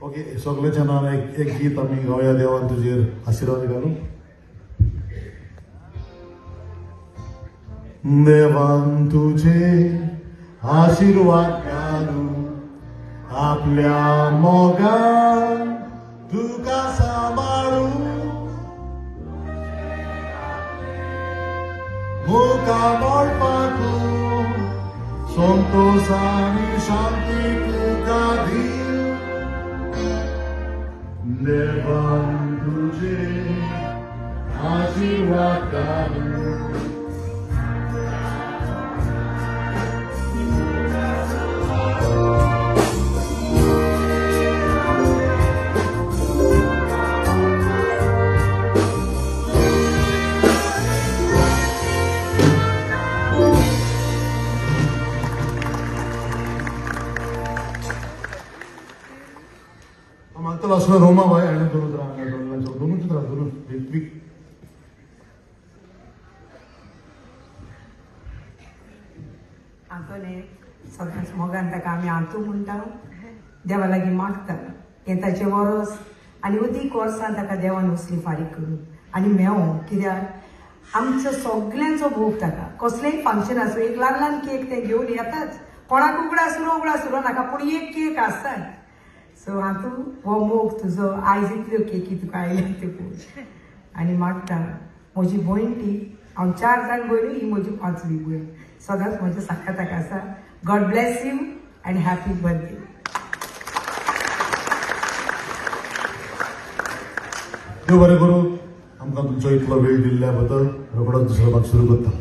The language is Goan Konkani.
ओके, सगळ्याच्या नांवान एक एक गीत आमी गावया. देवान तुजेर आशिर्वाद घालूं. देवान तुझे आशीर्वाद घालूं, आपल्या मोगान तुका सांबाळूं, मुखा मोडपाकू संतोष आनी शांती तुका दी. देवान तुझे आशीर्वाद घालूं. मागतलो आसलो रोमा बाय आनी दोनूच राव, दोनूच राव, दोनूच ऋत्विक. आंतोने सदांच मोगान ताका आमी आंतू म्हणटा. देवा लागीं मागता हें ताचें वरस आनी अदीक वर्सां ताका देवान उसली फारीक करून आनी मेवो. कित्याक आमचो सगल्यांचो भोग ताका. कसलेंय फंक्शन आसूं एक ल्हान ल्हान केक तें घेवन येताच. कोणाक उगडास उरो उगडास उरो नाका, पूण एक केक आसता. सो हातूं हो मोग तुजो आयज इतल्यो केकी तुका आयल्या त्यो पळोवन आनी मागता. म्हजी भयण ती, हांव 4 जाण भयणी, ही म्हजी 5वी भयण. सदांच म्हज्या सारका ताका आसा. God bless you and happy birthday. देव बरें करूं आमकां तुमचो इतलो वेळ दिल्ल्या बद्दल. रोखडोच दुसरो भाग सुरू करता.